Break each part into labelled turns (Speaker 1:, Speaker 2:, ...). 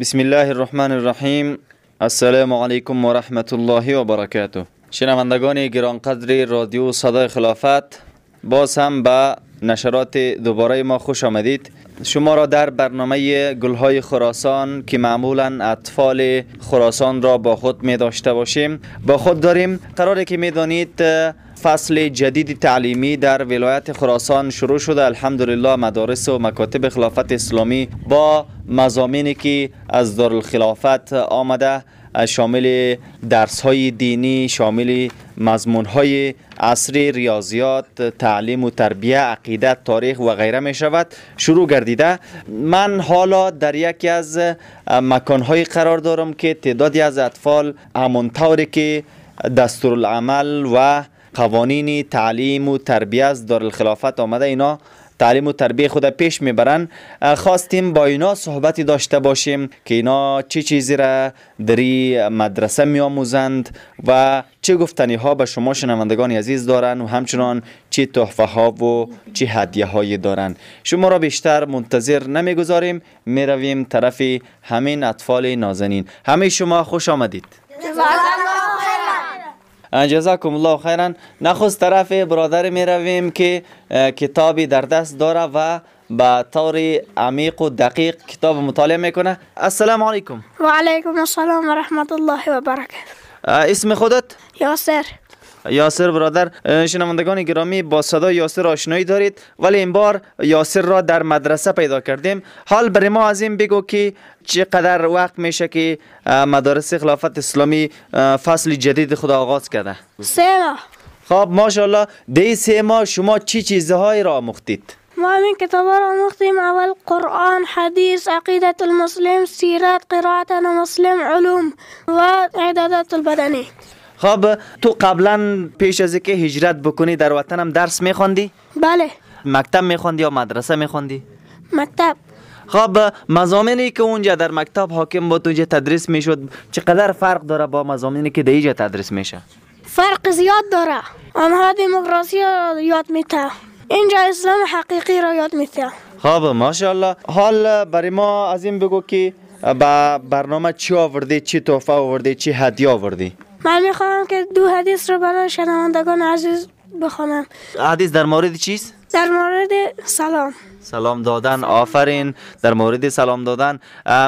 Speaker 1: بسم الله الرحمن الرحیم. السلام علیکم و رحمت الله و برکاته. شنوندگان گرانقدر رادیو صدای خلافت، باز هم به نشرات دوباره ما خوش آمدید. شما را در برنامه گلهای خراسان که معمولا اطفال خراسان را با خود می داشته باشیم با خود داریم. قراره که می دانید فصل جدید تعلیمی در ولایت خراسان شروع شده. الحمدلله مدارس و مکاتب خلافت اسلامی با مضامینی که از دارالخلافت آمده، شامل درس های دینی، شامل مضمون های عصری، ریاضیات، تعلیم و تربیه، عقیده، تاریخ و غیره می شود، شروع گردیده. من حالا در یکی از مکان های قرار دارم که تعدادی از اطفال همانطوری که دستورالعمل و قوانین تعلیم و تربیه از دارالخلافت آمده، اینا تعلیم و تربیه خود پیش میبرن. خواستیم با اینا صحبتی داشته باشیم که اینا چه چیزی را در مدرسه میآموزند و چه گفتنی ها به شما شنوندگان عزیز دارن و همچنان چه تحفه ها و چه هدیه هایی دارن. شما را بیشتر منتظر نمیگذاریم، میرویم طرف همین اطفال نازنین. همه شما خوش آمدید. جزاکم الله خیرا. نخست طرف برادر می رویم که کتابی در دست داره و به طور عمیق و دقیق کتاب مطالعه میکنه. السلام علیکم.
Speaker 2: و علیکم السلام و رحمت الله و برکاته.
Speaker 1: اسم خودت؟
Speaker 2: یاسر.
Speaker 1: یاسر برادر، شنوندگان گرامی با صدای یاسر آشنایی دارید، ولی این بار یاسر را در مدرسه پیدا کردیم. حال برای ما از این بگو که چقدر وقت میشه که مدارس خلافت اسلامی فصل جدید خود آغاز کرده؟
Speaker 2: 3 ماه.
Speaker 1: خب ماشاءالله، دی 3 ماه شما چی چیزهایی را آموختید؟
Speaker 2: ما همین کتابا را آموختیم. اول قرآن، حدیث، عقیدت المسلم، سیرت، قرائت مسلم، علوم و اعدادات البدنی.
Speaker 1: خب تو قبلا پیش از اینکه هجرت بکنی در وطنم درس میخواندی؟
Speaker 2: بله.
Speaker 1: مکتب میخواندی یا مدرسه میخواندی؟
Speaker 2: مکتب.
Speaker 1: خب مضامینی که اونجا در مکتب حاکم بود اونجا تدریس میشد چقدر فرق داره با مضامینی که در اینجا تدریس میشه؟
Speaker 2: فرق زیاد داره. آنها دموکراسی را یاد میده، اینجا اسلام حقیقی را یاد میده.
Speaker 1: خب ماشاءالله. حال برای ما از این بگو که با برنامه چی آوردی، چی تحفه آوردی، چی هدیه آوردی؟
Speaker 2: من میخواهم که 2 حدیث رو برای شنوندگان عزیز بخوانم.
Speaker 1: حدیث در مورد چیست؟
Speaker 2: در مورد سلام.
Speaker 1: سلام دادن. آفرین، در مورد سلام دادن.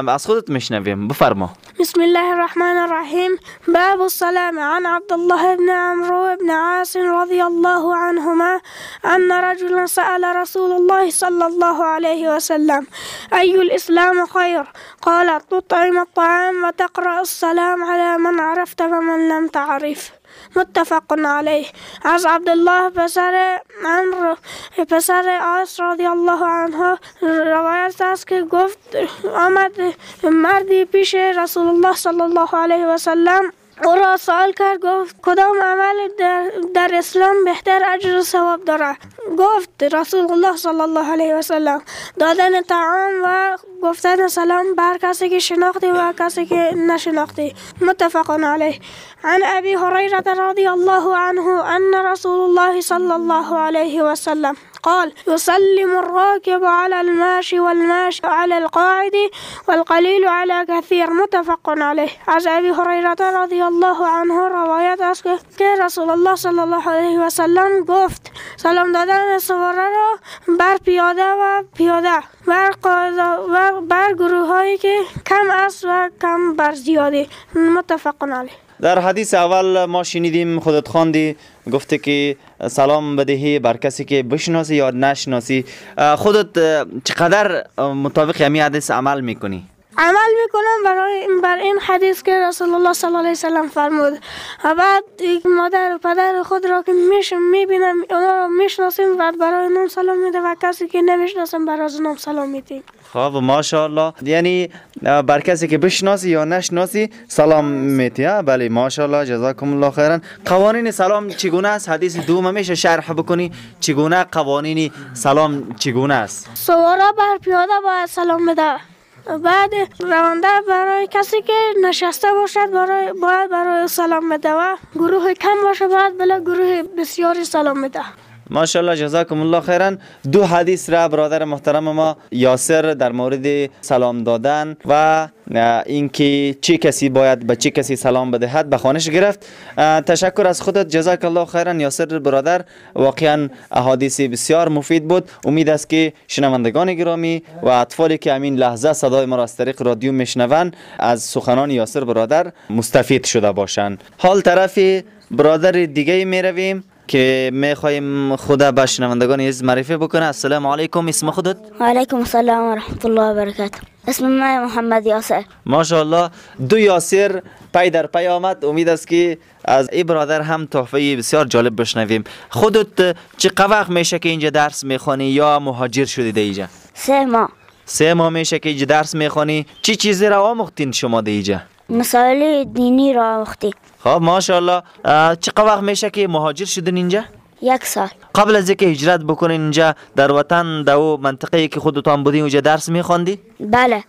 Speaker 1: از خودت میشنویم، بفرما.
Speaker 2: بسم الله الرحمن الرحیم. باب السلام. عن عبد الله بن عمرو بن عاص رضی الله عنهما ان رجلا سأل رسول الله صلى الله عليه وسلم أي الإسلام خير؟ قال تطعم الطعام وتقرأ السلام على من عرفت ومن لم تعرف. متفق علیه. از عبدالله پسر عمرو پسر عاص رضی الله عنه روایت است که گفت آمد مردی پیش رسول الله صلی الله علیه و سلم، او را سوال کرد، گفت کدام عمل در اسلام بهتر اجر و ثواب دارد؟ گفت رسول الله صلی الله علیه و سلم دادن طعام و گفتن سلام بر کسی که شناختی و کسی که نشناختی. متفق علیه. عن ابی هریره رضی الله عنه ان رسول الله صلی الله علیه و سلم قال يسلم الراكب على الماشي والماشي على القاعد والقليل على كثير. متفق عليه. از ابی هریره رضی الله عنه روایت است که رسول الله صلی الله علیه و سلم گفت سلام دادن سواره را بر پیاده و پیاده بر و بر گروه هایی که کم است و کم بر زیادی. متفق علیه.
Speaker 1: در حدیث اول ما شنیدیم خودت خواندی، گفته که سلام بدهی بر کسی که بشناسی یا نشناسی. خودت چقدر مطابق همین حدیث عمل میکنی؟
Speaker 2: عمل میکنم برای بر این حدیث که رسول الله صلی الله علیه و سلم فرمود. و بعد مادر و پدر خود را که میبینم اونا را میشناسیم، بعد برای نام سلام میده و کسی که نمیشناسم برای نام سلام میدیم.
Speaker 1: خب ماشاءالله، یعنی بر کسی که بشناسی یا نشناسی سلام میتی. بله ماشاءالله، جزاکم الله خیرا. قوانین سلام چگونه است؟ حدیث دوم میشه شرح بکنی چگونه قوانین سلام چگونه است؟
Speaker 2: سواره بر پیاده باید سلام بده، بعد رونده برای کسی که نشسته باشد باید برای سلام بده و گروه کم باشه باید بله گروه بسیاری سلام بده.
Speaker 1: ماشاءالله، جزاکم الله خیرا. دو حدیث را برادر محترم ما یاسر در مورد سلام دادن و اینکه چه کسی باید به چه کسی سلام بدهد به خوانش گرفت. تشکر از خودت، جزاک الله خیرا یاسر برادر. واقعا احادیث بسیار مفید بود. امید است که شنوندگان گرامی و اطفالی که همین لحظه صدای ما را از طریق رادیو میشنوند از سخنان یاسر برادر مستفید شده باشند. حال طرف برادر دیگه میرویم که میخوایم خدا به شنوندگان عزیز معرفی بکنه. السلام علیکم، اسم خودت؟
Speaker 3: و علیکم السلام و رحمت الله و برکاته. اسم من محمد یاسر.
Speaker 1: ماشاءالله، دو یاسر پی در پی آمد. امید است که از این برادر هم تحفه بسیار جالب بشنویم. خودت چه وقت میشه که اینجا درس میخوانی یا مهاجر شدی در اینجا؟
Speaker 3: 3 ماه.
Speaker 1: 3 ماه میشه که اینجا درس میخوانی. چی چیزی را آموختین شما در اینجا؟
Speaker 3: مسائل دینی را آموختیم.
Speaker 1: خب ماشاءالله. چه وقت میشه که مهاجر شدین اینجا؟
Speaker 3: 1 سال.
Speaker 1: قبل از اینکه هجرت بکنین اینجا در وطن، در او منطقه‌ای که خودتان بودین اونجا درس میخواندی؟
Speaker 3: بله.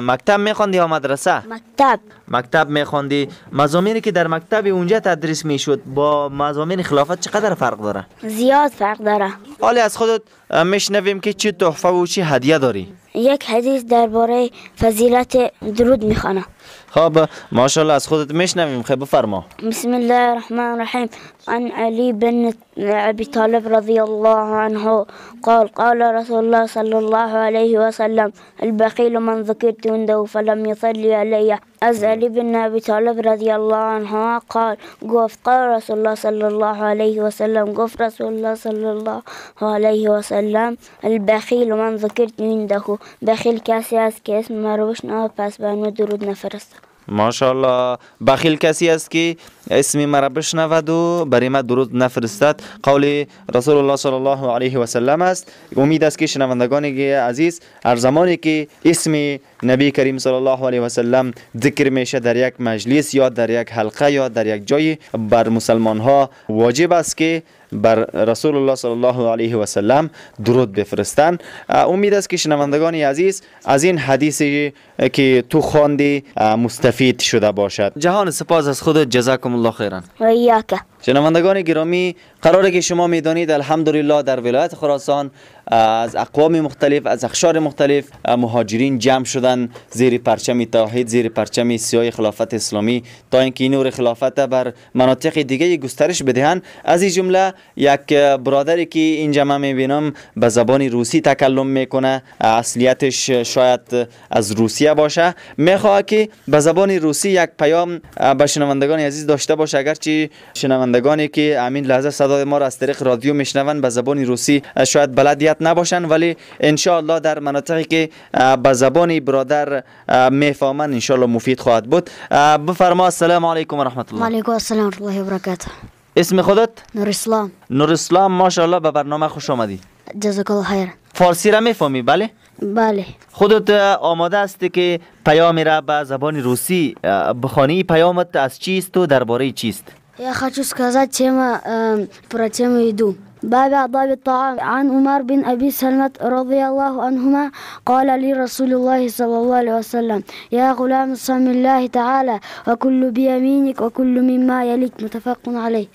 Speaker 1: مکتب میخواندی یا مدرسه؟
Speaker 3: مکتب.
Speaker 1: مکتب میخواندی. مضامینی که در مکتب اونجا تدریس میشد با مضامین خلافت چقدر فرق داره؟
Speaker 3: زیاد فرق داره.
Speaker 1: حالا از خودت میشنویم که چه تحفه و چه هدیه داری؟
Speaker 3: یک حدیث درباره فضیلت درود میخوانم.
Speaker 1: خب ماشاءالله، از خودت میشنویم. خب بفرما.
Speaker 3: بسم الله الرحمن الرحیم. عن علی بن ابی طالب رضی الله عنه قال قال رسول الله صلی الله علیه وسلم البخیل من ذکرت عنده فلم يصلي علی. از علی بن ابی طالب رضی الله عنه قال گفت قال رسول الله صلی الله علیه وسلم گفت رسول الله صلی الله علیه وسلم البخیل من ذکرت عنده، بخیل کسی است که اسم مرا بشنود پس بر او درود نفرستد.
Speaker 1: ماشاءالله، بخیل کسی است که اسم مرا بشنود و برای ما درود نفرستد. قول رسول الله صلی الله علیه و سلم است. امید است که شنوندگان عزیز هر زمانی که اسم نبی کریم صلی الله علیه و سلم ذکر میشه در یک مجلس یا در یک حلقه یا در یک جای، بر مسلمان ها واجب است که بر رسول الله صلی الله علیه و سلم درود بفرستند. امید است که شنوندگان عزیز از این حدیثی که تو خواندی مستفید شده باشد. جهان سپاس از خودت، جزاکم الله خیرا.
Speaker 3: و ایاک.
Speaker 1: شنوندگان گرامی، قراره که شما میدانید الحمدلله در ولایت خراسان از اقوام مختلف، از اقشار مختلف مهاجرین جمع شدن زیر پرچم توحید، زیر پرچم سیاه خلافت اسلامی، تا اینکه نور خلافت بر مناطق دیگه گسترش بدهند. از این جمله یک برادری که اینجا من میبینم به زبان روسی تکلم میکنه، اصلیتش شاید از روسیه باشه، میخواد که به زبان روسی یک پیام به شنوندگان عزیز داشته باشه. اگرچه شنوندگانی که همین لحظه صدای ما را از طریق رادیو میشنوند به زبان روسی شاید بلدیت نباشن، ولی انشاءالله در مناطقی که به زبان برادر میفهمن انشاءالله مفید خواهد بود. بفرما. السلام علیکم و رحمت الله.
Speaker 4: و علیکم السلام و رحمت الله و برکاته.
Speaker 1: اسم خودت؟
Speaker 4: نور اسلام.
Speaker 1: نور اسلام، ماشاءالله به برنامه خوش آمدی.
Speaker 4: جزاک الله خیر.
Speaker 1: فارسی را میفهمی؟ بله؟
Speaker 4: بله.
Speaker 1: خودت آماده هستی که پیامی را به زبان روسی بخوانی؟ پیامت از چیست و درباره چیست؟
Speaker 4: Я хочу сказать тема про тему еду. باب آداب الطعام. عن عمر بن أبي سلمة رضي الله عنهما قال لي رسول الله صلى الله عليه وسلم يا غلام سم الله تعالى وكل بيمينك وكل مما يليك. متفق عليه.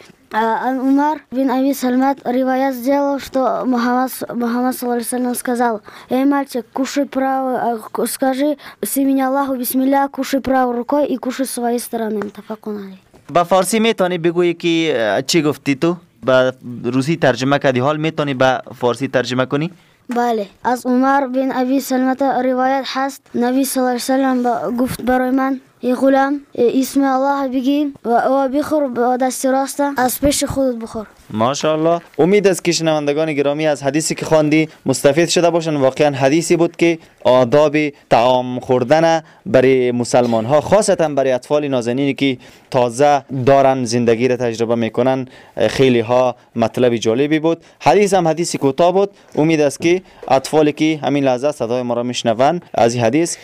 Speaker 4: Умар бин Аби Сальмат риваят сделал, что Мухаммад саллаллаху алейхи ва саллям сказал: «Эй, мальчик, кушай правой, скажи с имени Аллаху бисмилля, кушай правой рукой и кушай своей стороны». متفق علیه.
Speaker 1: با فارسی میتونی بگویی که چی گفتی تو؟ با روسی ترجمه کردی، حال میتونی با فارسی ترجمه کنی؟
Speaker 4: بله. از عمر بن ابی سلمة روایت هست نبی صلی الله علیه و سلم گفت برای من: ای غلام، اسم الله بگی و بخور با دست راست، از پیش خودت بخور.
Speaker 1: ماشاءالله. امید است که شنوندگان گرامی از حدیثی که خواندی مستفید شده باشند. واقعا حدیثی بود که آداب طعام خوردن برای مسلمان ها، خاصتا برای اطفال نازنینی که تازه دارن زندگی را تجربه میکنن، خیلی ها مطلب جالبی بود. حدیث هم حدیث کوتاه بود. امید است که اطفالی که همین لحظه صدای ما را میشنوند از این حدیث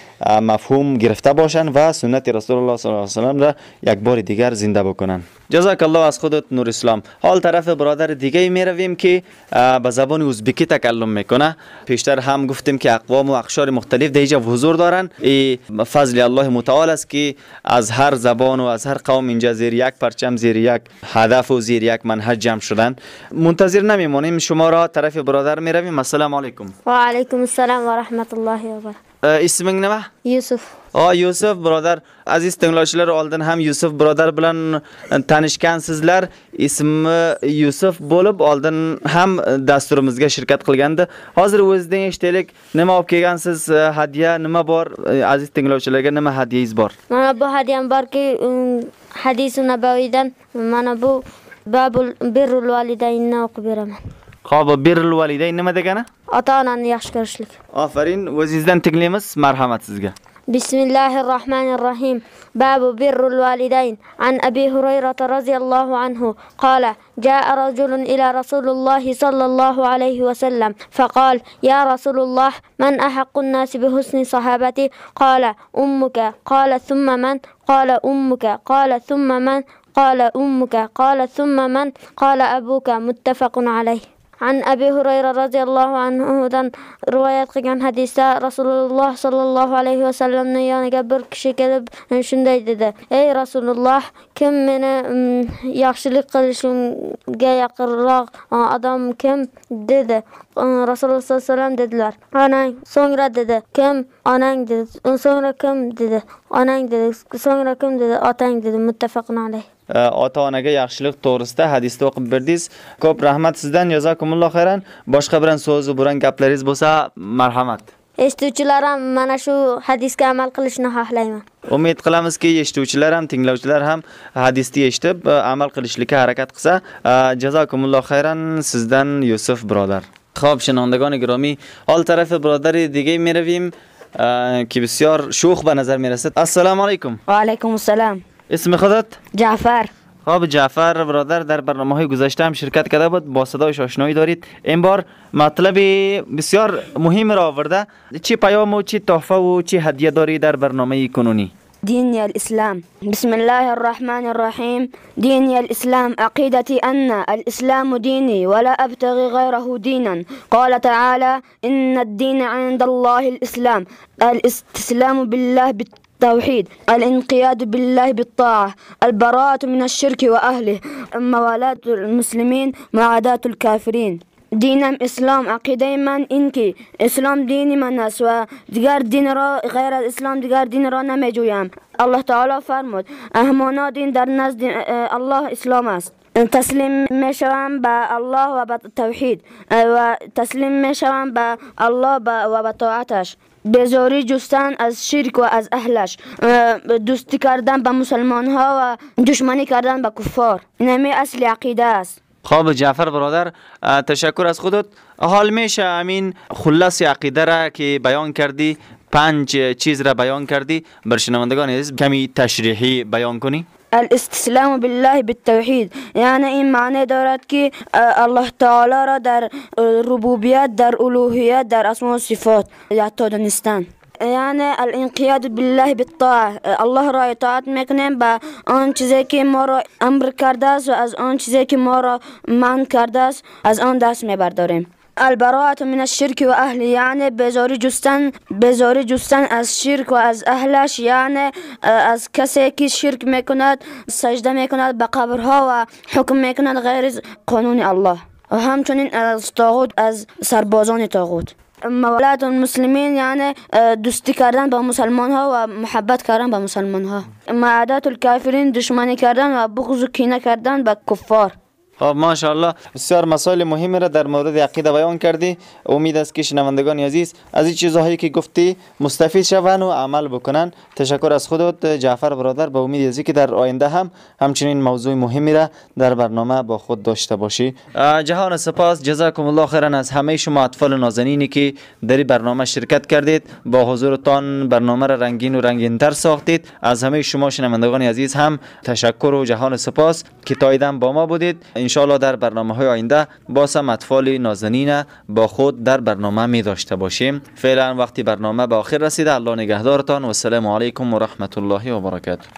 Speaker 1: مفهوم گرفته باشند و سنت رسول الله صلی الله علیه و سلم را یک بار دیگر زنده بکنن. جزاک الله از خودت نور اسلام. حال طرف برادر دیگه می رویم که به زبان ازبکی تکلم میکنه. پیشتر هم گفتیم که اقوام و اقشار مختلف در اینجا حضور دارن. ای فضل الله متعال است که از هر زبان و از هر قوم اینجا زیر یک پرچم، زیر یک هدف و زیر یک منهج جمع شدن. منتظر نمیمانیم، شما را طرف برادر می رویم. السلام علیکم.
Speaker 5: و علیکم السلام و رحمت الله و برکاته.
Speaker 1: Isming nima?
Speaker 5: Yusuf.
Speaker 1: Yusuf birodar. Aziz tinglovchilar, oldin ham Yusuf birodar bilan tanishgansizlar. Ismi Yusuf bo'lib, oldin ham dasturimizga shirkat qilgandi. Hozir o'zidan eshitaylik, nima olib kelgansiz, hadiya nima bor? Aziz tinglovchilarga nima hadiyangiz bor?
Speaker 5: Mana bu hadiyam borki, hadisi nabaviydan mana bu babul birrul validaynni o'qib beraman.
Speaker 1: Xo'p, birrul validayn nima degani?
Speaker 5: Ota-onani yaxshi ko'rishlik.
Speaker 1: Ofarin, o'zingizdan tinglaymiz, marhamat sizga.
Speaker 5: Bismillahirrohmanirrohim. Babu birrul validayn. An Abi Hurayra radhiyallohu anhu qala jaa rajulun ila Rasululloh sallallohu alayhi va sallam faqala ya Rasululloh man ahaqqu an-nasi bi husni sahabati qala ummuka qala thumma man qala ummuka qala thumma man qala ummuka qala thumma man qala abuka muttafaqun alayh. An Abi Hurayra radhiyallohu anhudan rivoyat qilgan hadisda Rasululloh sallallohu alayhi va sallamning yoniga bir kishi kelib shunday dedi: "Ey Rasululloh, kim meni yaxshilik qilishimga yaqinroq odam kim?" dedi. Rasululloh sallallohu alayhi vasallam dedilar: "Onang." So'ngra dedi: "Kim?" "Onang" dedi. So'ngra kim dedi? "Onang" dedi. So'ngra kim dedi? "Otang" dedi. Muttafaqun alayh.
Speaker 1: Ota-onaga yaxshilik to'g'risida hadisni o'qib berdingiz. Ko'p rahmat sizdan, jazakumulloh xayran. Boshqa biron so'z, biron gaplaringiz bo'lsa, marhamat.
Speaker 5: Eshituvchilar ham mana shu hadisga amal qilishni xohlayman.
Speaker 1: Umid qilamizki, eshituvchilar ham, tinglovchilar ham hadisni eshitib, amal qilishlikka harakat qilsa. Jazakumulloh xayran sizdan Yusuf birodar. Xo'p, shinondagoni giromi, hol tarafi birodari دیگه میرویم که بسیار شوخ به نظر میرسد. السلام علیکم.
Speaker 3: و علیکم السلام.
Speaker 1: اسم خودت؟
Speaker 3: جعفر.
Speaker 1: خب جعفر برادر در برنامه‌های گذشته هم شرکت کرده بود، با صدایش آشنایی دارید. این بار مطلب بسیار مهم را آورده. چی پیام و چی تحفه و چی هدیه داری در برنامه کنونی؟
Speaker 3: ديني الإسلام. بسم الله الرحمن الرحيم. ديني الإسلام، عقيدتي أن الإسلام ديني ولا أبتغي غيره دينا. قال تعالى: إن الدين عند الله الإسلام. الاستسلام بالله بالتوحيد، الانقياد بالله بالطاعة، البراءة من الشرك وأهله، موالاة المسلمين، معاداة الكافرين. دینم اسلام، عقیده من این که اسلام دین من است و دیگر دین را غیر از اسلام دیگر دین را نمیجویم. الله تعالی فرمود: همانا دین در نزد الله اسلام است. تسلیم میشوم به الله و به توحید و تسلیم میشوم به الله و به طاعتش. بیزاری جستن از شرک و از اهلش، دوستی کردن به مسلمان ها و دشمنی کردن به کفار. این همه اصل عقیده است.
Speaker 1: خب جعفر برادر، تشکر از خودت. حال میشه امین خلاص عقیده را که بیان کردی، 5 چیز را بیان کردی، بر شنوندگان عزیز کمی تشریحی بیان کنی؟
Speaker 3: الاستسلام بالله بالتوحید، یعنی این معنی دارد که الله تعالی را در ربوبیت، در الوهیت، در اسماء و صفات یکتا دانستن. یعنی الانقیاد بالله بالطاعه، الله را اطاعت میکنیم به آن چیزی که ما را امر کرده است و از آن چیزی که ما را منع کرده است از آن دست میبرداریم. البراءة من الشرک و اهله، یعنی بیزاری جستن از شرک و از اهلش، یعنی از کسی که شرک میکند، سجده میکند به قبرها و حکم میکند غیر از قانون الله، و همچنین از طاغوت، از سربازان طاغوت. موالات المسلمین، یعنی دوستی کردن با مسلمان ها و محبت کردن با مسلمان ها. معادات الکافرین، دشمنی کردن و بغض و کینه کردن با کفار.
Speaker 1: خب ماشاءالله، بسیار مسائل مهم را در مورد عقیده بیان کردی. امید است که شنوندگان عزیز از این چیزهایی که گفتی مستفید شوند و عمل بکنن. تشکر از خودت جعفر برادر، با امید از که در آینده هم همچنین موضوع مهمی را در برنامه با خود داشته باشی. جهان سپاس، جزاکم الله خیرا از همه شما اطفال نازنینی که در برنامه شرکت کردید، با حضورتان برنامه را رنگین و رنگین‌تر ساختید. از همه شما شنوندگان عزیز هم تشکر و جهان سپاس که تا ایدم با ما بودید. انشاءالله در برنامه های آینده باز هم اطفال نازنین با خود در برنامه می داشته باشیم. فعلا وقتی برنامه به آخر رسیده، الله نگهدارتان و السلام علیکم و رحمت الله و برکاته.